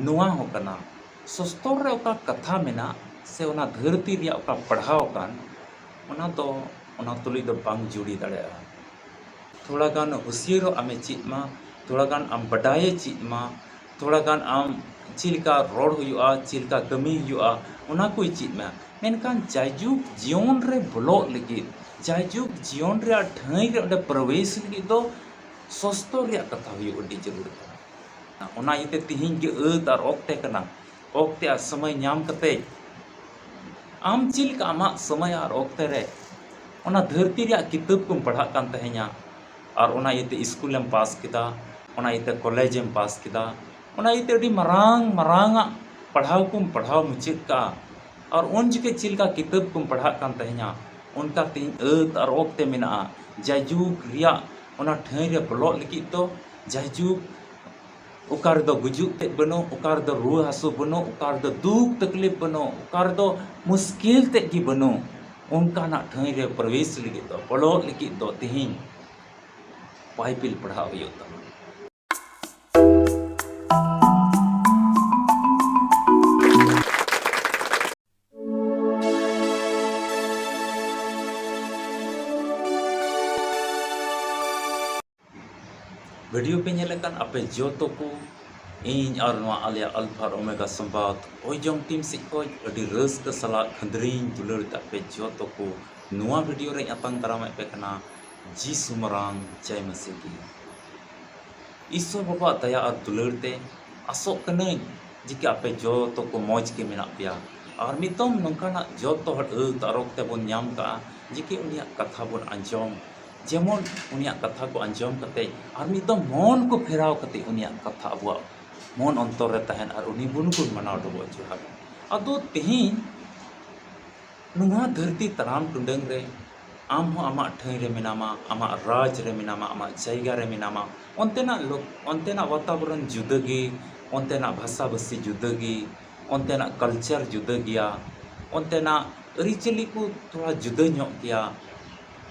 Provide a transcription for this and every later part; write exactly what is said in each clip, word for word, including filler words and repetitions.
ᱱᱚᱣᱟ ᱦᱚᱸ ᱠᱟᱱᱟ, ᱥᱚᱥᱛᱚᱨ ᱨᱮ ᱚᱠᱟ ᱠᱟᱛᱷᱟ ᱢᱮᱱᱟᱜ ᱥᱮ ᱚᱱᱟ ᱫᱷᱟᱹᱨᱛᱤ ᱨᱮᱭᱟᱜ ᱚᱠᱟ ᱯᱟᱲᱦᱟᱣ ᱟᱠᱟᱱ, ᱚᱱᱟ ᱫᱚ ᱚᱱᱟ ᱛᱩᱞᱩᱡ ᱫᱚ ᱵᱟᱝ ᱡᱩᱲᱤ ᱫᱟᱲᱮᱭᱟᱜᱼᱟ᱾ ᱛᱷᱚᱲᱟ ᱜᱟᱱ ᱦᱩᱥᱭᱟᱹᱨᱚᱜ ᱟᱢᱮ ᱪᱮᱫ ᱢᱟ, ᱛᱷᱚᱲᱟ ᱜᱟᱱ ᱟᱢ ᱵᱟᱰᱟᱭᱮ ᱪᱮᱫ ᱢᱟ, ᱛᱷᱚᱲᱟ ᱜᱟᱱ ᱟᱢ ᱪᱮᱫ ᱞᱮᱠᱟ ᱨᱚᱲ ᱦᱩᱭᱩᱜᱼᱟ, ᱪᱮᱫ ᱞᱮᱠᱟ ᱠᱟᱹᱢᱤ ᱦᱩᱭᱩᱜᱼᱟ, ᱚᱱᱟ ᱠᱚᱭ ᱪᱮᱫ ᱢᱮ᱾ ᱢᱮᱱᱠᱷᱟᱱ ᱡᱟᱭᱡᱩᱜᱽ ᱡᱤᱭᱚᱱ ᱨᱮ ᱵᱚᱞᱚᱜ ᱞᱟᱹᱜᱤᱫ, ᱡᱟᱭᱡᱩᱜᱽ ᱡᱤᱭᱚᱱ ᱨᱮᱭᱟᱜ ᱴᱷᱟᱹᱭ ᱨᱮ ᱚᱸᱰᱮ ᱯᱨᱚᱵᱮᱥ ᱞᱟᱹᱜᱤᱫ ᱫᱚ ᱥᱚᱥᱛᱚᱨ ᱨᱮᱭᱟᱜ ᱠᱟᱛᱷᱟ ᱦᱩᱭᱩᱜ ᱟᱹᱰᱤ ᱡᱟᱹᱨᱩᱲ ᱠᱟᱱᱟ᱾ ᱚᱱᱟ ᱤᱭᱟᱹᱛᱮ ᱛᱤᱦᱤᱧ ᱜᱮ ᱟᱹᱛ ᱟᱨ ᱚᱠᱛᱮ ᱠᱟᱱᱟ᱾ ᱚᱠᱛᱮ ᱟᱨ ᱥᱚᱢᱚᱭ ᱧᱟᱢ ᱠᱟᱛᱮ ᱟᱢ ᱪᱮᱫ ᱞᱮᱠᱟ ᱟᱢᱟᱜ ᱥᱚᱢᱚᱭ ᱟᱨ ᱚᱠᱛᱮ ᱨᱮ ᱚᱱᱟ ᱫᱷᱟᱹᱨᱛᱤ ᱨᱮᱭᱟᱜ ᱠᱤᱛᱟᱹᱵ ᱠᱚᱢ ᱯᱟᱲᱦᱟᱜ ᱠᱟᱱ ᱛᱟᱦᱮᱸᱧᱟ, ᱟᱨ ᱚᱱᱟ ᱤᱭᱟᱹᱛᱮ ᱥᱠᱩᱞᱮᱢ ᱯᱟᱥ ᱠᱮᱫᱟ, ᱚᱱᱟ ᱤᱭᱟᱹᱛᱮ ᱠᱚᱞᱮᱡᱮᱢ ᱯᱟᱥ ᱠᱮᱫᱟ, ᱚᱱᱟ ᱤᱭᱟᱹᱛᱮ ᱟᱹᱰᱤ ᱢᱟᱨᱟᱝ ᱢᱟᱨᱟᱝ ᱟᱜ ᱯᱟᱲᱦᱟᱣ ᱠᱚᱢ ᱯᱟᱲᱦᱟᱣ ᱢᱩᱪᱟᱹᱫ ᱠᱟᱜᱼᱟ, ᱟᱨ ᱩᱱ ᱡᱚᱠᱷᱮᱡ ᱪᱮᱫ ᱞᱮᱠᱟ ᱠᱤᱛᱟᱹᱵ ᱠᱚᱢ ᱯᱟᱲᱦᱟᱜ ᱠᱟᱱ ᱛᱟᱦᱮᱸᱧᱟ, ᱚᱱᱠᱟ ᱛᱮᱦᱮᱧ ᱟᱹᱛ ᱟᱨ ᱚᱠᱛᱮ ᱢᱮᱱᱟᱜᱼᱟ᱾ ᱡᱟᱭᱡᱩᱜᱽ ᱨᱮᱭᱟᱜ ᱚᱱᱟ ᱴᱷᱟᱹᱭ ᱨᱮ ᱵᱚᱞᱚᱜ ᱞᱟᱹᱜᱤᱫ ᱫᱚ ᱡᱟᱭᱡᱩᱜᱽ ᱚᱠᱟ ᱨᱮᱫᱚ ᱜᱩᱡᱩᱜ ᱛᱮᱫ ᱵᱟᱹᱱᱩᱜ, ᱚᱠᱟ ᱨᱮᱫᱚ ᱨᱩᱣᱟᱹ ᱦᱟᱹᱥᱩ ᱵᱟᱹᱱᱩᱜ, ᱚᱠᱟ ᱨᱮᱫᱚ ᱫᱩᱠ ᱛᱟᱠᱞᱤᱯ ᱵᱟᱹᱱᱩᱜ, ᱚᱠᱟ ᱨᱮᱫᱚ ᱢᱩᱥᱠᱤᱞ ᱛᱮᱫ ᱜᱮ ᱵᱟᱹᱱᱩᱜ, ᱚᱱᱠᱟᱱᱟᱜ ᱴᱷᱟᱹᱭ ᱨᱮ ᱯᱨᱚᱵᱮᱥ ᱞᱟᱹᱜᱤᱫ ᱫᱚ, ᱵᱚᱞᱚᱜ ᱞᱟᱹᱜᱤᱫ ᱫᱚ ᱛᱮᱦᱮᱧ ᱵᱟᱭᱵᱮᱞ ᱯᱟᱲᱦᱟᱣ ᱦᱩᱭᱩᱜ ᱛᱟᱵᱚᱱᱟ᱾ ᱵᱷᱤᱰᱤᱭᱳ ᱯᱮ ᱧᱮᱞᱮᱫ ᱠᱟᱱ ᱟᱯᱮ ᱡᱚᱛᱚ ᱠᱚ, ᱤᱧ ᱟᱨ ᱱᱚᱣᱟ ᱟᱞᱮᱭᱟᱜ ᱟᱞᱯᱷᱟ ᱟᱨ ᱳᱢᱮᱜᱟ ᱥᱚᱢᱵᱟᱫ ᱚᱭᱡᱚᱝ ᱴᱤᱢ ᱥᱮᱫ ᱠᱷᱚᱱ ᱟᱹᱰᱤ ᱨᱟᱹᱥᱠᱟᱹ ᱥᱟᱞᱟᱜ ᱠᱷᱟᱹᱱᱫᱽᱨᱤᱧ ᱫᱩᱞᱟᱹᱲ ᱛᱮ ᱟᱯᱮ ᱡᱚᱛᱚ ᱠᱚ ᱱᱚᱣᱟ ᱵᱷᱤᱰᱤᱭᱳ ᱨᱮᱧ ᱟᱛᱟᱝ ᱫᱟᱨᱟᱢᱮᱫ ᱯᱮ ᱠᱟᱱᱟ᱾ ᱡᱤᱥᱩ ᱢᱟᱨᱟᱝ ᱡᱟᱭ ᱢᱟᱹᱥᱤ ᱜᱮ᱾ ᱤᱥᱥᱚᱨ ᱵᱟᱵᱟᱣᱟᱜ ᱫᱟᱭᱟ ᱟᱨ ᱫᱩᱞᱟᱹᱲ ᱛᱮ ᱟᱥᱚᱜ ᱠᱟᱹᱱᱟᱹᱧ ᱡᱮ ᱠᱤ ᱟᱯᱮ ᱡᱚᱛᱚ ᱠᱚ ᱢᱚᱡᱽ ᱜᱮ ᱢᱮᱱᱟᱜ ᱯᱮᱭᱟ᱾ ᱟᱨ ᱢᱤᱫ ᱫᱚᱢ ᱱᱚᱝᱠᱟᱱᱟᱜ ᱡᱚᱛᱚ ᱦᱚᱲ ᱟᱹᱛ ᱟᱨ ᱚᱠᱛᱮ ᱵᱚᱱ ᱧᱟᱢ ᱠᱟᱜᱼᱟ ᱡᱮ ᱠᱤ ᱩᱱᱤᱭᱟᱜ ᱠᱟᱛᱷᱟ ᱵᱚᱱ ᱟᱸᱡᱚᱢ᱾ ᱡᱮᱢᱚᱱ ᱩᱱᱤᱭᱟᱜ ᱠᱟᱛᱷᱟ ᱠᱚ ᱟᱸᱡᱚᱢ ᱠᱟᱛᱮ ᱟᱨ ᱢᱤᱫ ᱫᱚᱢ ᱢᱚᱱ ᱠᱚ ᱯᱷᱮᱨᱟᱣ ᱠᱟᱛᱮ ᱩᱱᱤᱭᱟᱜ ᱠᱟᱛᱷᱟ ᱟᱵᱚᱣᱟᱜ ᱢᱚᱱ ᱚᱱᱛᱚᱨ ᱨᱮ ᱛᱟᱦᱮᱱ ᱟᱨ ᱩᱱᱤ ᱵᱚᱱ ᱵᱚᱱ ᱢᱟᱱᱟᱣ ᱰᱚᱵᱚᱜ ᱡᱚᱦᱟᱨ᱾ ᱟᱫᱚ ᱛᱮᱦᱮᱧ ᱱᱚᱣᱟ ᱫᱷᱟᱹᱨᱛᱤ ᱛᱟᱲᱟᱢ ᱴᱩᱰᱟᱹᱝ ᱨᱮ ᱟᱢ ᱦᱚᱸ ᱟᱢᱟᱜ ᱴᱷᱟᱹᱭ ᱨᱮ ᱢᱮᱱᱟᱢᱟ, ᱟᱢᱟᱜ ᱨᱟᱡᱽ ᱨᱮ ᱢᱮᱱᱟᱢᱟ, ᱟᱢᱟᱜ ᱡᱟᱭᱜᱟ ᱨᱮ ᱢᱮᱱᱟᱢᱟ᱾ ᱚᱱᱛᱮᱱᱟᱜ ᱞᱳᱠ-, ᱚᱱᱛᱮᱱᱟᱜ ᱵᱟᱛᱟᱵᱚᱨᱚᱱ ᱡᱩᱫᱟᱹ ᱜᱮ, ᱚᱱᱛᱮᱱᱟᱜ ᱵᱷᱟᱥᱟᱼᱵᱷᱟᱹᱥᱤ ᱡᱩᱫᱟᱹ ᱜᱮ, ᱚᱱᱛᱮᱱᱟᱜ ᱠᱟᱞᱪᱟᱨ ᱡᱩᱫᱟᱹ ᱜᱮᱭᱟ, ᱚᱱᱛᱮᱱᱟᱜ ᱟᱹᱨᱤᱪᱟᱹᱞᱤ ᱠᱚ ᱛᱷᱚᱲᱟ ᱡᱩᱫᱟᱹ ᱧᱚᱜ ᱜᱮᱭᱟ᱾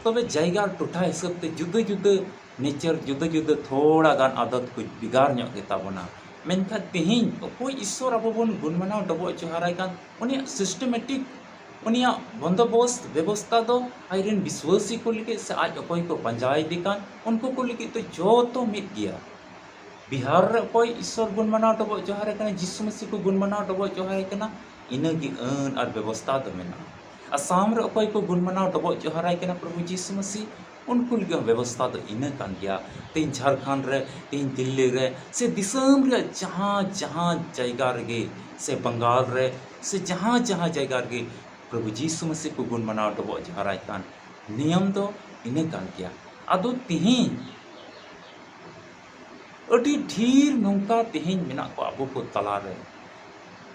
ᱛᱚᱵᱮ ᱡᱟᱭᱜᱟ ᱟᱨ ᱴᱚᱴᱷᱟ ᱦᱤᱥᱟᱹᱵ ᱛᱮ ᱡᱩᱫᱟᱹ ᱡᱩᱫᱟᱹ ᱱᱮᱪᱟᱨ, ᱡᱩᱫᱟᱹ ᱡᱩᱫᱟᱹ ᱛᱷᱚᱲᱟ ᱜᱟᱱ ᱟᱫᱚᱛ ᱠᱚ ᱵᱷᱮᱜᱟᱨ ᱧᱚᱜ ᱜᱮᱛᱟ ᱵᱚᱱᱟ᱾ ᱢᱮᱱᱠᱷᱟᱱ ᱛᱮᱦᱮᱧ ᱚᱠᱚᱭ ᱤᱥᱥᱚᱨ ᱟᱵᱚ ᱵᱚᱱ ᱜᱩᱱ ᱢᱟᱱᱟᱣ ᱰᱚᱵᱚᱜ ᱡᱚᱦᱟᱨᱟᱭ ᱠᱟᱱ, ᱩᱱᱤᱭᱟᱜ systematic, ᱩᱱᱤᱭᱟᱜ ᱵᱚᱱᱫᱚᱵᱚᱥᱛ ᱵᱮᱵᱚᱥᱛᱟ ᱫᱚ ᱟᱡᱨᱮᱱ ᱵᱤᱥᱣᱟᱹᱥᱤ ᱠᱚ ᱞᱟᱹᱜᱤᱫ ᱥᱮ ᱟᱡ ᱚᱠᱚᱭ ᱠᱚ ᱯᱟᱸᱡᱟᱭᱮᱫᱮ ᱠᱟᱱ, ᱩᱱᱠᱩ ᱠᱚ ᱞᱟᱹᱜᱤᱫ ᱫᱚ ᱡᱚᱛᱚ ᱢᱤᱫ ᱜᱮᱭᱟ᱾ ᱵᱤᱦᱟᱨ ᱨᱮ ᱚᱠᱚᱭ ᱤᱥᱥᱚᱨ ᱜᱩᱱ ᱢᱟᱱᱟᱣ ᱰᱚᱵᱚᱜ ᱡᱚᱦᱟᱨᱟᱭ ᱠᱟᱱᱟ, ᱡᱤᱥᱩ ᱢᱟᱹᱥᱤ ᱠᱚ ᱜᱩᱱ ᱢᱟᱱᱟᱣ ᱰᱚᱵᱚᱜ ᱡᱚᱦᱟᱨᱟᱭ ᱠᱟᱱᱟ, ᱤᱱᱟᱹᱜᱮ ᱟᱹᱱ ᱟᱨ ᱵᱮᱵᱚᱥᱛᱟ ᱫᱚ ᱢᱮᱱᱟᱜᱼᱟ᱾ ᱟᱥᱟᱢ ᱨᱮ ᱚᱠᱚᱭ ᱠᱚ ᱜᱩᱱ ᱢᱟᱱᱟᱣ ᱰᱚᱵᱚᱜ ᱡᱚᱦᱟᱨᱟᱭ ᱠᱟᱱᱟ ᱯᱨᱚᱵᱷᱩ ᱡᱤᱥᱩ ᱢᱟᱹᱥᱤ, ᱩᱱᱠᱩ ᱞᱟᱹᱜᱤᱫ ᱦᱚᱸ ᱵᱮᱵᱚᱥᱛᱟ ᱫᱚ ᱤᱱᱟᱹ ᱠᱟᱱ ᱜᱮᱭᱟ᱾ ᱛᱮᱦᱮᱧ ᱡᱷᱟᱲᱠᱷᱚᱸᱰ ᱨᱮ, ᱛᱮᱦᱮᱧ ᱫᱤᱞᱞᱤ ᱨᱮ, ᱥᱮ ᱫᱤᱥᱚᱢ ᱨᱮᱭᱟᱜ ᱡᱟᱦᱟᱸ ᱡᱟᱦᱟᱸ ᱡᱟᱭᱜᱟ ᱨᱮᱜᱮ, ᱥᱮ ᱵᱟᱝᱜᱟᱞ ᱨᱮ, ᱥᱮ ᱡᱟᱦᱟᱸ ᱡᱟᱦᱟᱸ ᱡᱟᱭᱜᱟ ᱨᱮᱜᱮ ᱯᱨᱚᱵᱷᱩ ᱡᱤᱥᱩ ᱢᱟᱹᱥᱤ ᱠᱚ ᱜᱩᱱ ᱢᱟᱱᱟᱣ ᱰᱚᱵᱚᱜ ᱡᱚᱦᱟᱨᱟᱭ ᱠᱟᱱ, ᱱᱤᱭᱚᱢ ᱫᱚ ᱤᱱᱟᱹ ᱠᱟᱱ ᱜᱮᱭᱟ᱾ ᱟᱫᱚ ᱛᱮᱦᱮᱧ ᱟᱹᱰᱤ ᱰᱷᱮᱨ ᱱᱚᱝᱠᱟ ᱛᱮᱦᱮᱧ ᱢᱮᱱᱟᱜ ᱠᱚᱣᱟ ᱟᱵᱚ ᱠᱚ ᱛᱟᱞᱟᱨᱮ᱾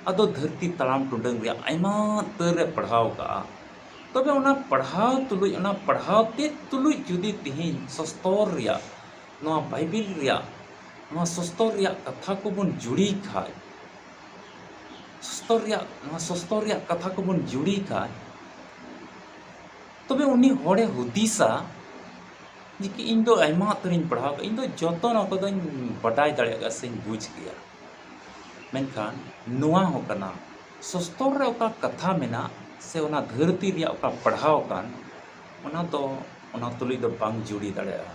ᱟᱫᱚ ᱫᱷᱟᱹᱨᱛᱤ ᱛᱟᱲᱟᱢ ᱴᱩᱰᱟᱹᱝ ᱨᱮᱭᱟᱜ ᱟᱭᱢᱟ ᱩᱛᱟᱹᱨ ᱨᱮ ᱯᱟᱲᱦᱟᱣ ᱠᱟᱜᱼᱟ᱾ ᱛᱚᱵᱮ ᱚᱱᱟ ᱯᱟᱲᱦᱟᱣ ᱛᱩᱞᱩᱡ, ᱚᱱᱟ ᱯᱟᱲᱦᱟᱣ ᱛᱮ ᱛᱩᱞᱩᱡ ᱡᱩᱫᱤ ᱛᱮᱦᱮᱧ ᱥᱚᱥᱛᱚᱨ ᱨᱮᱭᱟᱜ, ᱱᱚᱣᱟ ᱵᱟᱭᱵᱮᱞ ᱨᱮᱭᱟᱜ, ᱱᱚᱣᱟ ᱥᱚᱥᱛᱚᱨ ᱨᱮᱭᱟᱜ ᱠᱟᱛᱷᱟ ᱠᱚᱵᱚᱱ ᱡᱩᱲᱤ ᱠᱷᱟᱡ, ᱥᱚᱥᱛᱚᱨ ᱨᱮᱭᱟᱜ, ᱱᱚᱣᱟ ᱥᱚᱥᱛᱚᱨ ᱨᱮᱭᱟᱜ ᱠᱟᱛᱷᱟ ᱠᱚᱵᱚᱱ ᱡᱩᱲᱤ ᱠᱷᱟᱡ, ᱛᱚᱵᱮ ᱩᱱᱤ ᱦᱚᱲᱮ ᱦᱩᱫᱤᱥᱟ ᱡᱮ ᱠᱤ ᱤᱧ ᱫᱚ ᱟᱭᱢᱟ ᱩᱛᱟᱹᱨᱤᱧ ᱯᱟᱲᱦᱟᱣ ᱠᱟᱜᱼᱟ, ᱤᱧ ᱫᱚ ᱡᱚᱛᱚ ᱱᱚᱣᱟ ᱠᱚᱫᱚᱧ ᱵᱟᱰᱟᱭ ᱫᱟᱲᱮᱭᱟᱜ ᱜᱮᱭᱟ ᱥᱮᱧ ᱵᱩᱡᱽ ᱜᱮᱭᱟ᱾ ᱢᱮᱱᱠᱷᱟᱱ ᱱᱚᱣᱟ ᱦᱚᱸ ᱠᱟᱱᱟ, ᱥᱚᱥᱛᱚᱨ ᱨᱮ ᱚᱠᱟ ᱠᱟᱛᱷᱟ ᱢᱮᱱᱟᱜ ᱥᱮ ᱚᱱᱟ ᱫᱷᱟᱹᱨᱛᱤ ᱨᱮᱭᱟᱜ ᱚᱠᱟ ᱯᱟᱲᱦᱟᱣ ᱠᱟᱱ, ᱚᱱᱟ ᱫᱚ ᱚᱱᱟ ᱛᱩᱞᱩᱡ ᱫᱚ ᱵᱟᱝ ᱡᱩᱲᱤ ᱫᱟᱲᱮᱭᱟᱜᱼᱟ᱾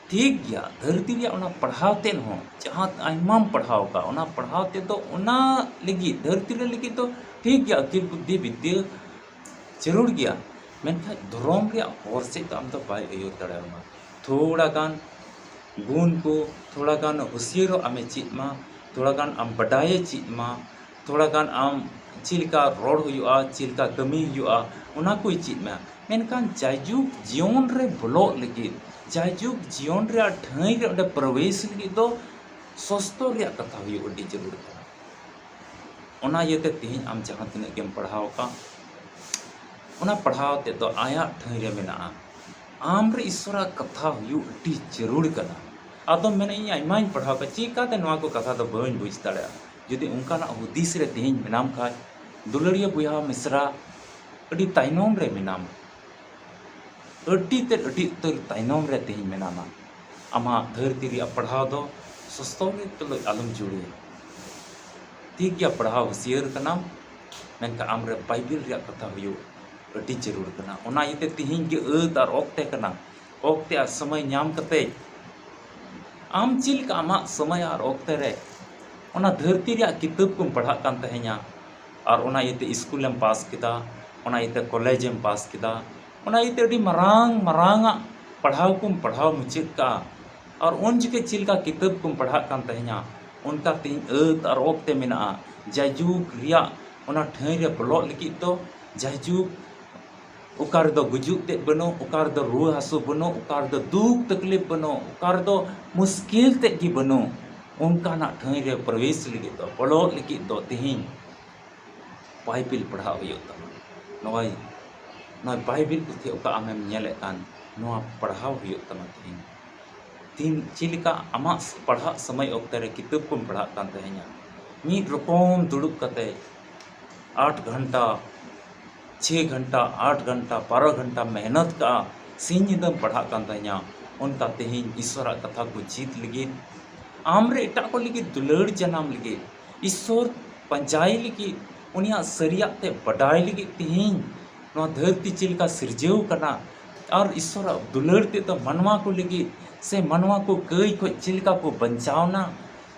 ᱴᱷᱤᱠ ᱜᱮᱭᱟ, ᱫᱷᱟᱹᱨᱛᱤ ᱨᱮᱭᱟᱜ ᱚᱱᱟ ᱯᱟᱲᱦᱟᱣ ᱛᱮᱫ ᱦᱚᱸ, ᱡᱟᱦᱟᱸ ᱟᱭᱢᱟᱢ ᱯᱟᱲᱦᱟᱣ ᱠᱟᱜ, ᱚᱱᱟ ᱯᱟᱲᱦᱟᱣ ᱛᱮᱫᱚ ᱚᱱᱟ ᱞᱟᱹᱜᱤᱫ, ᱫᱷᱟᱹᱨᱛᱤ ᱨᱮ ᱞᱟᱹᱜᱤᱫ ᱫᱚ ᱴᱷᱤᱠ ᱜᱮᱭᱟ, ᱟᱹᱠᱤᱞ ᱵᱩᱫᱽᱫᱷᱤ ᱵᱤᱫᱽᱫᱟᱹ ᱡᱟᱹᱨᱩᱲ ᱜᱮᱭᱟ, ᱢᱮᱱᱠᱷᱟᱱ ᱫᱷᱚᱨᱚᱢ ᱨᱮᱭᱟᱜ ᱦᱚᱨ ᱥᱮᱫ ᱫᱚ ᱟᱢ ᱫᱚ ᱵᱟᱭ ᱟᱹᱭᱩᱨ ᱫᱟᱲᱮᱭᱟᱢᱟ᱾ ᱛᱷᱚᱲᱟ ᱜᱟᱱ ᱜᱩᱱ ᱠᱚ, ᱛᱷᱚᱲᱟ ᱜᱟᱱ ᱦᱩᱥᱭᱟᱹᱨᱚᱜ ᱟᱢᱮ ᱪᱮᱫ ᱢᱟ, ᱛᱷᱚᱲᱟ ᱜᱟᱱ ᱟᱢ ᱵᱟᱰᱟᱭᱮ ᱪᱮᱫ ᱢᱟ, ᱛᱷᱚᱲᱟ ᱜᱟᱱ ᱟᱢ ᱪᱮᱫ ᱞᱮᱠᱟ ᱨᱚᱲ ᱦᱩᱭᱩᱜᱼᱟ, ᱪᱮᱫ ᱞᱮᱠᱟ ᱠᱟᱹᱢᱤ ᱦᱩᱭᱩᱜᱼᱟ, ᱚᱱᱟ ᱠᱚᱭ ᱪᱮᱫ ᱢᱮᱭᱟ᱾ ᱢᱮᱱᱠᱷᱟᱱ ᱡᱟᱭᱡᱩᱜᱽ ᱡᱤᱭᱚᱱ ᱨᱮ ᱵᱚᱞᱚᱜ ᱞᱟᱹᱜᱤᱫ, ᱡᱟᱭᱡᱩᱜᱽ ᱡᱤᱭᱚᱱ ᱨᱮᱭᱟᱜ ᱴᱷᱟᱹᱭ ᱨᱮ ᱚᱸᱰᱮ ᱯᱨᱚᱵᱮᱥ ᱞᱟᱹᱜᱤᱫ ᱫᱚ ᱥᱚᱥᱛᱚ ᱨᱮᱭᱟᱜ ᱠᱟᱛᱷᱟ ᱦᱩᱭᱩᱜ ᱟᱹᱰᱤ ᱡᱟᱹᱨᱩᱲ ᱠᱟᱱᱟ᱾ ᱚᱱᱟ ᱤᱭᱟᱹᱛᱮ ᱛᱮᱦᱮᱧ ᱟᱢ ᱡᱟᱦᱟᱸ ᱛᱤᱱᱟᱹᱜ ᱜᱮᱢ ᱯᱟᱲᱦᱟᱣ ᱟᱠᱟᱫ, ᱚᱱᱟ ᱯᱟᱲᱦᱟᱣ ᱛᱮᱫ ᱫᱚ ᱟᱭᱟᱜ ᱴᱷᱟᱹᱭ ᱨᱮ ᱢᱮᱱᱟᱜᱼᱟ᱾ ᱟᱢ ᱨᱮ ᱤᱥᱥᱚᱨᱟᱜ ᱠᱟᱛᱷᱟ ᱦᱩᱭᱩᱜ ᱟᱹᱰᱤ ᱡᱟᱹᱨᱩᱲ ᱠᱟᱱᱟ᱾ ᱟᱫᱚᱢ ᱢᱮᱱᱟ, "ᱤᱧ ᱟᱭᱢᱟᱧ ᱯᱟᱲᱦᱟᱣ ᱟᱠᱟᱫ, ᱪᱤᱠᱟᱛᱮ ᱱᱚᱣᱟ ᱠᱚ ᱠᱟᱛᱷᱟ ᱫᱚ ᱵᱟᱹᱧ ᱵᱩᱡᱽ ᱫᱟᱲᱮᱭᱟᱜᱼᱟ?" ᱡᱩᱫᱤ ᱚᱱᱠᱟᱱᱟᱜ ᱦᱩᱫᱤᱥ ᱨᱮ ᱛᱮᱦᱮᱧ ᱢᱮᱱᱟᱢ ᱠᱷᱟᱡ, ᱫᱩᱞᱟᱹᱲᱤᱭᱟᱹ ᱵᱚᱭᱦᱟ ᱢᱤᱥᱨᱟ, ᱟᱹᱰᱤ ᱛᱟᱭᱱᱚᱢ ᱨᱮ ᱢᱮᱱᱟᱢᱟ᱾ ᱟᱹᱰᱤ ᱛᱮᱫ, ᱟᱹᱰᱤ ᱩᱛᱟᱹᱨ ᱛᱟᱭᱱᱚᱢ ᱨᱮ ᱛᱮᱦᱮᱧ ᱢᱮᱱᱟᱢᱟ᱾ ᱟᱢᱟᱜ ᱫᱷᱟᱹᱨᱛᱤ ᱨᱮᱭᱟᱜ ᱯᱟᱲᱦᱟᱣ ᱫᱚ ᱥᱚᱥᱛᱚᱨ ᱨᱮ ᱛᱩᱞᱩᱡ ᱟᱞᱚᱢ ᱡᱩᱲᱩᱭᱟ᱾ ᱴᱷᱤᱠ ᱜᱮᱭᱟ, ᱯᱟᱲᱦᱟᱣ ᱦᱩᱥᱤᱭᱟᱹᱨ ᱠᱟᱱᱟᱢ, ᱢᱮᱱᱠᱷᱟᱱ ᱟᱢᱨᱮ ᱵᱟᱭᱵᱮᱞ ᱨᱮᱭᱟᱜ ᱠᱟᱛᱷᱟ ᱦᱩᱭᱩᱜ ᱟᱹᱰᱤ ᱡᱟᱹᱨᱩᱲ ᱠᱟᱱᱟ᱾ ᱚᱱᱟ ᱤᱭᱟᱹᱛᱮ ᱛᱤᱦᱤᱧ ᱜᱮ ᱟᱹᱛ ᱟᱨ ᱚᱠᱛᱮ ᱠᱟᱱᱟ᱾ ᱚᱠᱛᱮ ᱟᱨ ᱥᱚᱢᱚᱭ ᱧᱟᱢ ᱠᱟᱛᱮ ᱟᱢ ᱪᱮᱫ ᱞᱮᱠᱟ ᱟᱢᱟᱜ ᱥᱚᱢᱚᱭ ᱟᱨ ᱚᱠᱛᱮ ᱨᱮ ᱚᱱᱟ ᱫᱷᱟᱹᱨᱛᱤ ᱨᱮᱭᱟᱜ ᱠᱤᱛᱟᱹᱵ ᱠᱚᱢ ᱯᱟᱲᱦᱟᱜ ᱠᱟᱱ ᱛᱟᱦᱮᱸᱧᱟ, ᱟᱨ ᱚᱱᱟ ᱤᱭᱟᱹᱛᱮ ᱥᱠᱩᱞᱮᱢ ᱯᱟᱥ ᱠᱮᱫᱟ, ᱚᱱᱟ ᱤᱭᱟᱹᱛᱮ ᱠᱚᱞᱮᱡᱽ ᱮᱢ ᱯᱟᱥ ᱠᱮᱫᱟ, ᱚᱱᱟ ᱤᱭᱟᱹᱛᱮ ᱟᱹᱰᱤ ᱢᱟᱨᱟᱝ ᱢᱟᱨᱟᱝ ᱟᱜ ᱯᱟᱲᱦᱟᱣ ᱠᱚᱢ ᱯᱟᱲᱦᱟᱣ ᱢᱩᱪᱟᱹᱫ ᱠᱟᱜᱼᱟ, ᱟᱨ ᱩᱱ ᱡᱚᱠᱷᱮᱡ ᱪᱮᱫ ᱞᱮᱠᱟ ᱠᱤᱛᱟᱹᱵ ᱠᱚᱢ ᱯᱟᱲᱦᱟᱜ ᱠᱟᱱ ᱛᱟᱦᱮᱸᱧᱟ, ᱚᱱᱠᱟ ᱛᱮᱦᱮᱧ ᱟᱹᱛ ᱟᱨ ᱚᱠᱛᱮ ᱢᱮᱱᱟᱜᱼᱟ᱾ ᱡᱟᱭᱡᱩᱜᱽ ᱨᱮᱭᱟᱜ ᱚᱱᱟ ᱴᱷᱟᱹᱭ ᱨᱮ ᱵᱚᱞᱚᱜ ᱞᱟᱹᱜᱤᱫ ᱫᱚ, ᱡᱟᱭᱡᱩᱜᱽ ᱚᱠᱟ ᱨᱮᱫᱚ ᱜᱩᱡᱩᱜ ᱛᱮᱫ ᱵᱟᱹᱱᱩᱜ, ᱚᱠᱟ ᱨᱮᱫᱚ ᱨᱩᱣᱟᱹ ᱦᱟᱹᱥᱩ ᱵᱟᱹᱱᱩᱜ, ᱚᱠᱟ ᱨᱮᱫᱚ ᱫᱩᱠ ᱛᱟᱠᱞᱤᱯ ᱵᱟᱹᱱᱩᱜ, ᱚᱠᱟ ᱨᱮᱫᱚ ᱢᱩᱥᱠᱤᱞ ᱛᱮᱫ ᱜᱮ ᱵᱟᱹᱱᱩᱜ, ᱚᱱᱠᱟᱱᱟᱜ ᱴᱷᱟᱹᱭ ᱨᱮ ᱯᱨᱚᱵᱮᱥ ᱞᱟᱹᱜᱤᱫ ᱫᱚ, ᱵᱚᱞᱚᱜ ᱞᱟᱹᱜᱤᱫ ᱫᱚ ᱛᱮᱦᱮᱧ ᱵᱟᱭᱵᱮᱞ ᱯᱟᱲᱦᱟᱣ ᱦᱩᱭᱩᱜ ᱛᱟᱢᱟ᱾ ᱱᱚᱜᱼᱚᱭ, ᱱᱚᱜᱼᱚᱭ ᱵᱟᱭᱵᱮᱞ ᱯᱩᱛᱷᱤ ᱚᱠᱟ ᱟᱢᱮᱢ ᱧᱮᱞᱮᱫ ᱠᱟᱱ, ᱱᱚᱣᱟ ᱯᱟᱲᱦᱟᱣ ᱦᱩᱭᱩᱜ ᱛᱟᱢᱟ ᱛᱮᱦᱮᱧ᱾ ᱛᱤᱱ, ᱪᱮᱫ ᱞᱮᱠᱟ ᱟᱢᱟᱜ ᱯᱟᱲᱦᱟᱜ ᱥᱚᱢᱚᱭ ᱚᱠᱛᱮ ᱨᱮ ᱠᱤᱛᱟᱹᱵ ᱠᱚᱢ ᱯᱟᱲᱦᱟᱜ ᱠᱟᱱ ᱛᱟᱦᱮᱸᱧᱟ, ᱢᱤᱫ ᱨᱚᱠᱚᱢ ᱫᱩᱲᱩᱵ ᱠᱟᱛᱮ ᱟᱴ ᱜᱷᱚᱱᱴᱟ, ᱪᱷᱮ ᱜᱷᱚᱱᱴᱟ, ᱟᱴ ᱜᱷᱚᱱᱴᱟ, ᱵᱟᱨᱚ ᱜᱷᱚᱱᱴᱟ ᱢᱮᱦᱱᱚᱛ ᱠᱟᱜᱼᱟ, ᱥᱤᱧ ᱧᱤᱫᱟᱹᱢ ᱯᱟᱲᱦᱟᱜ ᱠᱟᱱ ᱛᱟᱦᱮᱸᱧᱟ, ᱚᱱᱠᱟ ᱛᱮᱦᱮᱧ ᱤᱥᱚᱨᱟᱜ ᱠᱟᱛᱷᱟ ᱠᱚ ᱪᱮᱫ ᱞᱟᱹᱜᱤᱫ, ᱟᱢ ᱨᱮ ᱮᱴᱟᱜ ᱠᱚ ᱞᱟᱹᱜᱤᱫ ᱫᱩᱞᱟᱹᱲ ᱡᱟᱱᱟᱢ ᱞᱟᱹᱜᱤᱫ, ᱤᱥᱚᱨ ᱯᱟᱸᱡᱟᱭ ᱞᱟᱹᱜᱤᱫ, ᱩᱱᱤᱭᱟᱜ ᱥᱟᱹᱨᱤᱭᱟᱜ ᱛᱮ ᱵᱟᱰᱟᱭ ᱞᱟᱹᱜᱤᱫ ᱛᱮᱦᱮᱧ ᱱᱚᱣᱟ ᱫᱷᱟᱹᱨᱛᱤ ᱪᱮᱫ ᱞᱮᱠᱟ ᱥᱤᱨᱡᱟᱹᱣ ᱠᱟᱱᱟ, ᱟᱨ ᱤᱥᱚᱨᱟᱜ ᱫᱩᱞᱟᱹᱲ ᱛᱮᱫᱚ ᱢᱟᱱᱣᱟ ᱠᱚ ᱞᱟᱹᱜᱤᱫ ᱥᱮ ᱢᱟᱱᱣᱟ ᱠᱚ ᱠᱟᱹᱭ ᱠᱷᱚᱡ ᱪᱮᱫ ᱞᱮᱠᱟ ᱠᱚ ᱵᱟᱧᱪᱟᱣᱱᱟ,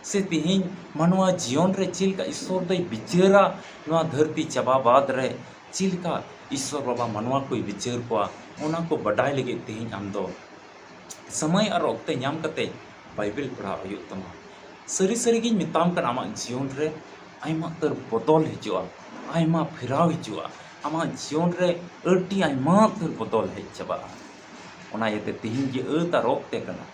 ᱥᱮ ᱛᱮᱦᱮᱧ ᱢᱟᱱᱣᱟ ᱡᱤᱭᱚᱱ ᱨᱮ ᱪᱮᱫ ᱞᱮᱠᱟ ᱤᱥᱚᱨ ᱫᱚᱭ ᱵᱤᱪᱟᱹᱨᱟ, ᱱᱚᱣᱟ ᱫᱷᱟᱹᱨᱛᱤ ᱪᱟᱵᱟ ᱵᱟᱫ ᱨᱮ ᱪᱮᱫ ᱞᱮᱠᱟ ᱤᱥᱚᱨ ᱵᱟᱵᱟ ᱢᱟᱱᱣᱟ ᱠᱚᱭ ᱵᱤᱪᱟᱹᱨ ᱠᱚᱣᱟ, ᱚᱱᱟ ᱠᱚ ᱵᱟᱰᱟᱭ ᱞᱟᱹᱜᱤᱫ ᱛᱮᱦᱮᱧ ᱟᱢ ᱫᱚ ᱥᱚᱢᱚᱭ ᱟᱨ ᱚᱠᱛᱮ ᱧᱟᱢ ᱠᱟᱛᱮ ᱵᱟᱭᱵᱮᱞ ᱯᱟᱲᱦᱟᱣ ᱦᱩᱭᱩᱜ ᱛᱟᱢᱟ᱾ ᱥᱟᱹᱨᱤ ᱥᱟᱹᱨᱤ ᱜᱤᱧ ᱢᱮᱛᱟᱢ ᱠᱟᱱᱟ, ᱟᱢᱟᱜ ᱡᱤᱭᱚᱱ ᱨᱮ ᱟᱭᱢᱟ ᱩᱛᱟᱹᱨ ᱵᱚᱫᱚᱞ ᱦᱤᱡᱩᱜᱼᱟ, ᱟᱭᱢᱟ ᱯᱷᱮᱨᱟᱣ ᱦᱤᱡᱩᱜᱼᱟ, ᱟᱢᱟᱜ ᱡᱤᱭᱚᱱ ᱨᱮ ᱟᱹᱰᱤ ᱟᱭᱢᱟ ᱩᱛᱟᱹᱨ ᱵᱚᱫᱚᱞ ᱦᱮᱡ ᱪᱟᱵᱟᱜᱼᱟ᱾ ᱚᱱᱟ ᱤᱭᱟᱹᱛᱮ ᱛᱤᱦᱤᱧ ᱜᱮ ᱟᱹᱛ ᱟᱨ ᱚᱠᱛᱮ ᱠᱟᱱᱟ᱾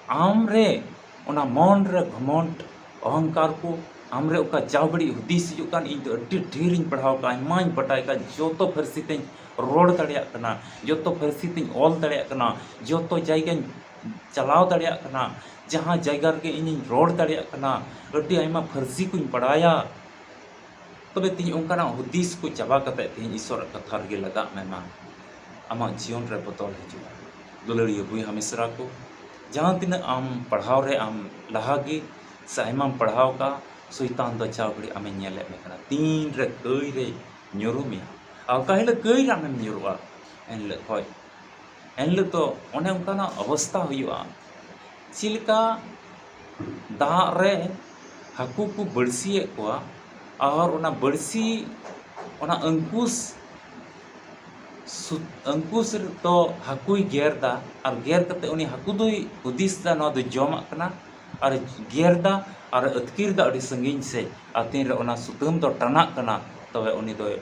ᱟᱢ ᱨᱮ ᱚᱱᱟ ᱢᱚᱱ ᱨᱮ ᱜᱷᱚᱢᱚᱱᱰ, ᱚᱦᱚᱝᱠᱟᱨ ᱠᱚ, ᱟᱢ ᱨᱮ ᱚᱠᱟ ᱡᱟᱣ ᱜᱷᱟᱹᱲᱤᱡ ᱦᱩᱫᱤᱥ ᱦᱤᱡᱩᱜ ᱠᱟᱱ, "ᱤᱧ ᱫᱚ ᱟᱹᱰᱤ ᱰᱷᱮᱨ ᱤᱧ ᱯᱟᱲᱦᱟᱣ ᱠᱟᱜᱼᱟ, ᱟᱭᱢᱟᱧ ᱵᱟᱰᱟᱭ ᱠᱟᱜᱼᱟ, ᱡᱚᱛᱚ ᱯᱟᱹᱨᱥᱤ ᱛᱮᱧ ᱨᱚᱲ ᱫᱟᱲᱮᱭᱟᱜ ᱠᱟᱱᱟ, ᱡᱚᱛᱚ ᱯᱟᱹᱨᱥᱤ ᱛᱮᱧ ᱚᱞ ᱫᱟᱲᱮᱭᱟᱜ ᱠᱟᱱᱟ, ᱡᱚᱛᱚ ᱡᱟᱭᱜᱟᱧ ᱪᱟᱞᱟᱣ ᱫᱟᱲᱮᱭᱟᱜ ᱠᱟᱱᱟ, ᱡᱟᱦᱟᱸ ᱡᱟᱭᱜᱟ ᱨᱮᱜᱮ ᱤᱧᱤᱧ ᱨᱚᱲ ᱫᱟᱲᱮᱭᱟᱜ ᱠᱟᱱᱟ, ᱟᱹᱰᱤ ᱟᱭᱢᱟ ᱯᱟᱹᱨᱥᱤ ᱠᱚᱧ ᱵᱟᱲᱟᱭᱟ, ᱛᱚᱵᱮ ᱛᱮᱦᱮᱧ ᱚᱱᱠᱟᱱᱟᱜ ᱦᱩᱫᱤᱥ ᱠᱚ ᱪᱟᱵᱟ ᱠᱟᱛᱮ ᱛᱮᱦᱮᱧ ᱤᱥᱚᱨᱟᱜ ᱠᱟᱛᱷᱟ ᱨᱮᱜᱮ ᱞᱟᱜᱟᱜ ᱢᱮ ᱢᱟ, ᱟᱢᱟᱜ ᱡᱤᱭᱚᱱ ᱨᱮ ᱵᱚᱫᱚᱞ ᱦᱤᱡᱩᱜᱼᱟ᱾" ᱫᱩᱞᱟᱹᱲᱤᱭᱟᱹ ᱵᱚᱭᱦᱟ ᱢᱤᱥᱨᱟ ᱠᱚ, ᱡᱟᱦᱟᱸ ᱛᱤᱱᱟᱹᱜ ᱟᱢ ᱯᱟᱲᱦᱟᱣ ᱨᱮ ᱟᱢ ᱞᱟᱦᱟ ᱜᱮ ᱥᱮ ᱟᱭᱢᱟᱢ ᱯᱟᱲᱦᱟᱣ ᱠᱟᱜᱼᱟ, ᱥᱚᱭᱛᱟᱱ ᱫᱚ ᱡᱟᱣ ᱜᱷᱟᱹᱲᱤᱡ ᱟᱢᱮ ᱧᱮᱞᱮᱫ ᱢᱮ ᱠᱟᱱᱟ᱾ ᱛᱤᱱ ᱨᱮ ᱠᱟᱹᱭ ᱨᱮ ᱧᱩᱨᱩ ᱢᱮᱭᱟ, ᱟᱨ ᱚᱠᱟ ᱦᱤᱞᱳᱜ ᱠᱟᱹᱭ ᱨᱮ ᱟᱢᱮᱢ ᱧᱩᱨᱩᱜᱼᱟ, ᱮᱱ ᱦᱤᱞᱳᱜ ᱠᱷᱚᱡ, ᱮᱱ ᱦᱤᱞᱳᱜ ᱫᱚ ᱚᱱᱮ ᱚᱱᱠᱟᱱᱟᱜ ᱚᱵᱚᱥᱛᱟ ᱦᱩᱭᱩᱜᱼᱟ᱾ ᱪᱮᱫ ᱞᱮᱠᱟ ᱫᱟᱜ ᱨᱮ ᱦᱟᱹᱠᱩ ᱠᱚ ᱵᱟᱹᱲᱥᱤᱭᱮᱫ ᱠᱚᱣᱟ, ᱟᱨ ᱚᱱᱟ ᱵᱟᱹᱲᱥᱤ, ᱚᱱᱟ ᱟᱝᱠᱩᱥ ᱥᱩ-, ᱟᱝᱠᱩᱥ ᱫᱚ ᱦᱟᱹᱠᱩᱭ ᱜᱮᱨ ᱫᱟ, ᱟᱨ ᱜᱮᱨ ᱠᱟᱛᱮ ᱩᱱᱤ ᱦᱟᱹᱠᱩ ᱫᱚᱭ ᱦᱩᱫᱤᱥ ᱫᱟ ᱱᱚᱣᱟ ᱫᱚ ᱡᱚᱢᱟᱜ ᱠᱟᱱᱟ, ᱟᱨ ᱜᱮᱨ ᱫᱟ ᱟᱨ ᱟᱹᱛᱠᱤᱨ ᱫᱟ ᱟᱹᱰᱤ ᱥᱟᱺᱜᱤᱧ ᱥᱮᱫ, ᱟᱨ ᱛᱤᱱᱨᱮ ᱚᱱᱟ ᱥᱩᱛᱟᱹᱢ ᱫᱚ ᱴᱟᱱᱟᱜ ᱠᱟᱱᱟ, ᱛᱚᱵᱮ ᱩᱱᱤ ᱫᱚᱭ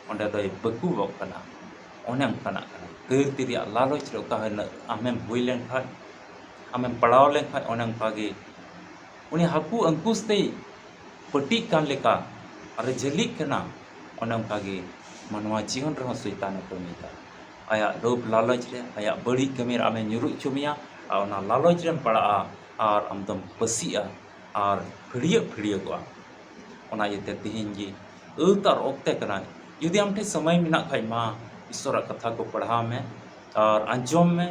ᱚᱸᱰᱮ ᱫᱚᱭ ᱵᱟᱹᱠᱩᱵᱚᱜ ᱠᱟᱱᱟ᱾ ᱚᱱᱮ ᱚᱱᱠᱟᱱᱟᱜ ᱠᱟᱱᱟ᱾ ᱠᱟᱹᱨᱛᱤ ᱨᱮᱭᱟᱜ ᱞᱟᱞᱚᱪ ᱨᱮ ᱚᱠᱟ ᱦᱤᱞᱳᱜ ᱟᱢᱮᱢ ᱦᱩᱭ ᱞᱮᱱᱠᱷᱟᱱ, ᱟᱢᱮᱢ ᱯᱟᱲᱟᱣ ᱞᱮᱱᱠᱷᱟᱱ, ᱚᱱᱮ ᱚᱱᱠᱟᱜᱮ ᱩᱱᱤ ᱦᱟᱹᱠᱩ ᱟᱝᱠᱩᱥ ᱛᱮᱭ ᱯᱟᱹᱴᱤᱜ ᱠᱟᱱ ᱞᱮᱠᱟ ᱟᱨᱮ ᱡᱷᱟᱹᱞᱤᱜ ᱠᱟᱱᱟ᱾ ᱚᱱᱮ ᱚᱱᱠᱟᱜᱮ ᱢᱟᱱᱣᱟ ᱡᱤᱭᱚᱱ ᱨᱮᱦᱚᱸ ᱥᱚᱭᱛᱟᱱᱮ ᱠᱟᱹᱢᱤᱭᱮᱫᱟ᱾ ᱟᱭᱟᱜ ᱞᱳᱵᱷ ᱞᱟᱞᱚᱪ ᱨᱮ, ᱟᱭᱟᱜ ᱵᱟᱹᱲᱤᱡ ᱠᱟᱹᱢᱤ ᱨᱮ ᱟᱢᱮ ᱧᱩᱨᱩ ᱦᱚᱪᱚ ᱢᱮᱭᱟ, ᱟᱨ ᱚᱱᱟ ᱞᱟᱞᱚᱪ ᱨᱮᱢ ᱯᱟᱲᱟᱜᱼᱟ, ᱟᱨ ᱟᱢᱫᱚᱢ ᱯᱟᱹᱥᱤᱜᱼᱟ, ᱟᱨ ᱯᱷᱟᱹᱲᱭᱟᱹᱜ ᱯᱷᱟᱹᱲᱭᱟᱹᱜᱚᱜᱼᱟ᱾ ᱚᱱᱟ ᱤᱭᱟᱹᱛᱮ ᱛᱮᱦᱮᱧ ᱜᱮ ᱟᱹᱛ ᱟᱨ ᱚᱠᱛᱮ ᱠᱟᱱᱟ᱾ ᱡᱩᱫᱤ ᱟᱢ ᱴᱷᱮᱱ ᱥᱚᱢᱚᱭ ᱢᱮᱱᱟᱜ ᱠᱷᱟᱡ ᱢᱟ, ᱤᱥᱚᱨᱟᱜ ᱠᱟᱛᱷᱟ ᱠᱚ ᱯᱟᱲᱦᱟᱣ ᱢᱮ ᱟᱨ ᱟᱸᱡᱚᱢ ᱢᱮ,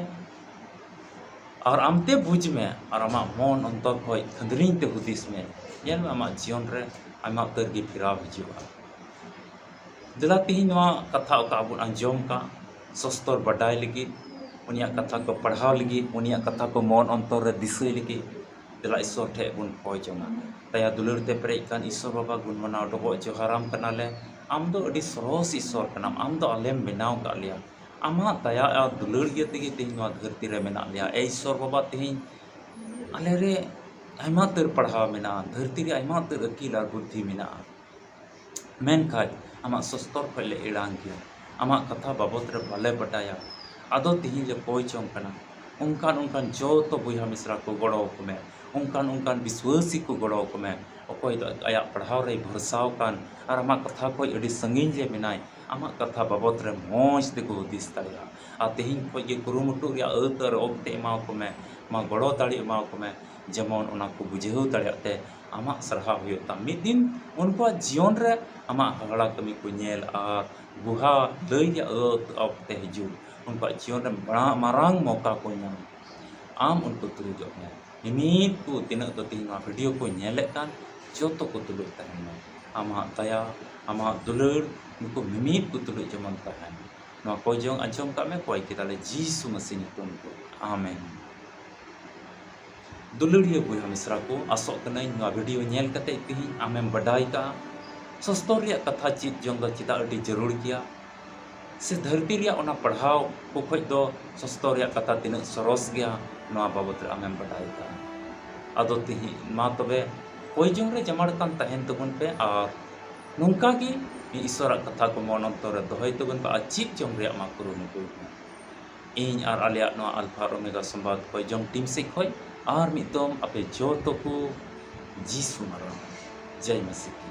ᱟᱨ ᱟᱢᱛᱮ ᱵᱩᱡᱽ ᱢᱮ, ᱟᱨ ᱟᱢᱟᱜ ᱢᱚᱱ ᱚᱱᱛᱚᱨ ᱠᱷᱚᱡ ᱠᱷᱟᱹᱫᱽᱨᱤᱧ ᱛᱮ ᱦᱩᱫᱤᱥ ᱢᱮ᱾ ᱧᱮᱞ ᱢᱮ, ᱟᱢᱟᱜ ᱡᱤᱭᱚᱱ ᱨᱮ ᱟᱭᱢᱟ ᱩᱛᱟᱹᱨ ᱜᱮ ᱯᱷᱮᱨᱟᱣ ᱦᱤᱡᱩᱜᱼᱟ᱾ ᱫᱮᱞᱟ ᱛᱮᱦᱮᱧ ᱱᱚᱣᱟ ᱠᱟᱛᱷᱟ ᱚᱠᱟ ᱵᱚᱱ ᱟᱸᱡᱚᱢ ᱠᱟᱜ, ᱥᱚᱥᱛᱚᱨ ᱵᱟᱰᱟᱭ ᱞᱟᱹᱜᱤᱫ, ᱩᱱᱤᱭᱟᱜ ᱠᱟᱛᱷᱟ ᱠᱚ ᱯᱟᱲᱦᱟᱣ ᱞᱟᱹᱜᱤᱫ, ᱩᱱᱤᱭᱟᱜ ᱠᱟᱛᱷᱟ ᱠᱚ ᱢᱚᱱ ᱚᱱᱛᱚᱨ ᱨᱮ ᱫᱤᱥᱟᱹᱭ ᱞᱟᱹᱜᱤᱫ, ᱫᱮᱞᱟ ᱤᱥᱚᱨ ᱴᱷᱮᱡ ᱵᱚᱱ ᱠᱚᱭ ᱡᱚᱝᱟ᱾ ᱫᱟᱭᱟ ᱫᱩᱞᱟᱹᱲ ᱛᱮ ᱯᱮᱨᱮᱡ ᱠᱟᱱ ᱤᱥᱚᱨ ᱵᱟᱵᱟ, ᱜᱩᱱ ᱢᱟᱱᱟᱣ ᱰᱚᱵᱚᱜ ᱡᱚᱦᱟᱨᱟᱢ ᱠᱟᱱᱟᱞᱮ᱾ ᱟᱢ ᱫᱚ ᱟᱹᱰᱤ ᱥᱚᱨᱚᱥ ᱤᱥᱚᱨ ᱠᱟᱱᱟᱢ, ᱟᱢ ᱫᱚ ᱟᱞᱮᱢ ᱵᱮᱱᱟᱣ ᱠᱟᱜ ᱞᱮᱭᱟ᱾ ᱟᱢᱟᱜ ᱫᱟᱭᱟ ᱟᱨ ᱫᱩᱞᱟᱹᱲ ᱤᱭᱟᱹ ᱛᱮᱜᱮ ᱛᱮᱦᱮᱧ ᱱᱚᱣᱟ ᱫᱷᱟᱹᱨᱛᱤ ᱨᱮ ᱢᱮᱱᱟᱜ ᱞᱮᱭᱟ᱾ ᱮ ᱤᱥᱚᱨ ᱵᱟᱵᱟ, ᱛᱮᱦᱮᱧ ᱟᱞᱮ ᱨᱮ ᱟᱭᱢᱟ ᱩᱛᱟᱹᱨ ᱯᱟᱲᱦᱟᱣ ᱢᱮᱱᱟᱜᱼᱟ, ᱫᱷᱟᱹᱨᱛᱤ ᱨᱮ ᱟᱭᱢᱟ ᱩᱛᱟᱹᱨ ᱟᱹᱠᱤᱞ ᱟᱨ ᱵᱩᱫᱽᱫᱷᱤ ᱢᱮᱱᱟᱜᱼᱟ, ᱢᱮᱱᱠᱷᱟᱡ ᱟᱢᱟᱜ ᱥᱚᱥᱛᱚᱨ ᱠᱷᱚᱡ ᱞᱮ ᱮᱲᱟᱝ ᱜᱮᱭᱟ, ᱟᱢᱟᱜ ᱠᱟᱛᱷᱟ ᱵᱟᱵᱚᱛ ᱨᱮ ᱵᱟᱞᱮ ᱵᱟᱰᱟᱭᱟ᱾ ᱟᱫᱚ ᱛᱤᱦᱤᱧ ᱞᱮ ᱠᱚᱭ ᱪᱚᱝ ᱠᱟᱱᱟ, ᱚᱱᱠᱟᱱ ᱚᱱᱠᱟᱱ ᱡᱚᱛᱚ ᱵᱚᱭᱦᱟ ᱢᱤᱥᱨᱟ ᱠᱚ ᱜᱚᱲᱚ ᱟᱠᱚ ᱢᱮ, ᱚᱱᱠᱟᱱ ᱚᱱᱠᱟᱱ ᱵᱤᱥᱣᱟᱹᱥᱤ ᱠᱚ ᱜᱚᱲᱚ ᱟᱠᱚ ᱢᱮ, ᱚᱠᱚᱭ ᱫᱚ ᱟᱭᱟᱜ ᱯᱟᱲᱦᱟᱣ ᱨᱮᱭ ᱵᱷᱚᱨᱥᱟᱣ ᱠᱟᱱ ᱟᱨ ᱟᱢᱟᱜ ᱠᱟᱛᱷᱟ ᱠᱷᱚᱡ ᱟᱹᱰᱤ ᱥᱟᱺᱜᱤᱧ ᱨᱮ ᱢᱮᱱᱟᱭ, ᱟᱢᱟᱜ ᱠᱟᱛᱷᱟ ᱵᱟᱵᱚᱛ ᱨᱮ ᱢᱚᱡᱽ ᱛᱮᱠᱚ ᱦᱩᱫᱤᱥ ᱫᱟᱲᱮᱭᱟᱜᱼᱟ᱾ ᱟᱨ ᱛᱮᱦᱮᱧ ᱠᱷᱚᱡ ᱜᱮ ᱠᱩᱨᱩᱢᱩᱴᱩ ᱨᱮᱭᱟᱜ ᱟᱹᱛ ᱟᱨ ᱚᱠᱛᱮ ᱮᱢᱟᱣ ᱠᱚ ᱢᱮ, ᱢᱟ ᱜᱚᱲᱚ ᱫᱟᱲᱮ ᱮᱢᱟᱣ ᱠᱚ ᱢᱮ, ᱡᱮᱢᱚᱱ ᱚᱱᱟ ᱠᱚ ᱵᱩᱡᱷᱟᱹᱣ ᱫᱟᱲᱮᱭᱟᱜ ᱛᱮ ᱟᱢᱟᱜ ᱥᱟᱨᱦᱟᱣ ᱦᱩᱭᱩᱜ ᱛᱟᱢ᱾ ᱢᱤᱫ ᱫᱤᱱ ᱩᱱᱠᱩᱣᱟᱜ ᱡᱤᱭᱚᱱ ᱨᱮ ᱟᱢᱟᱜ ᱦᱟᱦᱟᱲᱟ ᱠᱟᱹᱢᱤ ᱠᱚ ᱧᱮᱞ ᱟᱨ ᱵᱩᱦᱟ ᱞᱟᱹᱭ ᱨᱮᱭᱟᱜ ᱟᱹᱛ ᱚᱠᱛᱮ ᱦᱤᱡᱩᱜ, ᱩᱱᱠᱩᱣᱟᱜ ᱡᱤᱭᱚᱱ ᱨᱮ ᱢᱟᱨᱟᱝ, ᱢᱟᱨᱟᱝ ᱢᱚᱠᱟ ᱠᱚ ᱧᱟᱢ᱾ ᱟᱢ ᱩᱱᱠᱩ ᱛᱩᱞᱩᱡᱚᱜ ᱢᱮ᱾ ᱢᱤᱢᱤᱫ ᱠᱚ ᱛᱤᱱᱟᱹᱜ ᱫᱚ ᱛᱮᱦᱮᱧ ᱱᱚᱣᱟ video ᱠᱚ ᱧᱮᱞᱮᱫ ᱠᱟᱱ, ᱡᱚᱛᱚ ᱠᱚ ᱛᱩᱞᱩᱡ ᱛᱟᱦᱮᱱ ᱢᱟ᱾ ᱟᱢᱟᱜ ᱫᱟᱭᱟ, ᱟᱢᱟᱜ ᱫᱩᱞᱟᱹᱲ ᱱᱩᱠᱩ ᱢᱤᱢᱤᱫ ᱠᱚ ᱛᱩᱞᱩᱡ ᱡᱮᱢᱚᱱ ᱛᱟᱦᱮᱱ᱾ ᱱᱚᱣᱟ ᱠᱚᱭ ᱡᱚᱝ ᱟᱸᱡᱚᱢ ᱠᱟᱜ ᱢᱮ, ᱠᱚᱭ ᱠᱮᱫᱟᱞᱮ ᱡᱤᱥᱩ ᱢᱟᱹᱥᱤ ᱧᱩᱛᱩᱢ ᱛᱮ᱾ ᱟᱢᱮᱱ᱾ ᱫᱩᱞᱟᱹᱲᱤᱭᱟᱹ ᱵᱚᱭᱦᱟ ᱢᱤᱥᱨᱟ ᱠᱚ, ᱟᱥᱚᱜ ᱠᱟᱹᱱᱟᱹᱧ ᱱᱚᱣᱟ video ᱧᱮᱞ ᱠᱟᱛᱮ ᱛᱮᱦᱮᱧ ᱟᱢᱮᱢ ᱵᱟᱰᱟᱭ ᱠᱟᱜᱼᱟ, ᱥᱚᱥᱛᱚᱨ ᱨᱮᱭᱟᱜ ᱠᱟᱛᱷᱟ ᱪᱮᱫ ᱡᱚᱝ ᱫᱚ ᱪᱮᱫᱟᱜ ᱟᱹᱰᱤ ᱡᱟᱹᱨᱩᱲ ᱜᱮᱭᱟ, ᱥᱮ ᱫᱷᱟᱹᱨᱛᱤ ᱨᱮᱭᱟᱜ ᱚᱱᱟ ᱯᱟᱲᱦᱟᱣ ᱠᱚ ᱠᱷᱚᱡ ᱫᱚ ᱥᱚᱥᱛᱚᱨ ᱨᱮᱭᱟᱜ ᱠᱟᱛᱷᱟ ᱛᱤᱱᱟᱹᱜ ᱥᱚᱨᱚᱥ ᱜᱮᱭᱟ, ᱱᱚᱣᱟ ᱵᱟᱵᱚᱛ ᱨᱮ ᱟᱢᱮᱢ ᱵᱟᱰᱟᱭ ᱠᱟᱜᱼᱟ᱾ ᱟᱫᱚ ᱛᱮᱦᱮᱧ ᱢᱟ ᱛᱚᱵᱮ ᱠᱚᱭ ᱡᱚᱝ ᱨᱮ ᱡᱟᱢᱟᱲ ᱠᱟᱱ ᱛᱟᱦᱮᱱ ᱛᱟᱵᱚᱱ ᱯᱮ ᱟᱨ ᱱᱚᱝᱠᱟ ᱜᱮ ᱤᱥᱚᱨᱟᱜ ᱠᱟᱛᱷᱟ ᱠᱚ ᱢᱚᱱ ᱚᱱᱛᱚᱨ ᱨᱮ ᱫᱚᱦᱚᱭ ᱛᱟᱵᱚᱱ ᱯᱮ ᱟᱨ ᱪᱮᱫ ᱡᱚᱝ ᱨᱮᱭᱟᱜ ᱢᱟ ᱠᱩᱨᱩᱢᱩᱴᱩᱭ ᱯᱮ᱾ ᱤᱧ ᱟᱨ ᱟᱞᱮᱭᱟᱜ ᱱᱚᱣᱟ ᱟᱞᱯᱷᱟ ᱟᱨ ᱳᱢᱮᱜᱟ ᱥᱚᱢᱵᱟᱫ ᱠᱚᱭ ᱡᱚᱝ team ᱥᱮᱫ ᱠᱷᱚᱡ ᱟᱨ ᱢᱤᱫ ᱫᱚᱢ ᱟᱯᱮ ᱡᱚᱛᱚ ᱠᱚ ᱡᱤᱥᱩ ᱢᱟᱨᱟᱝ ᱡᱟᱭ ᱢᱟᱥᱤ ᱠᱤ᱾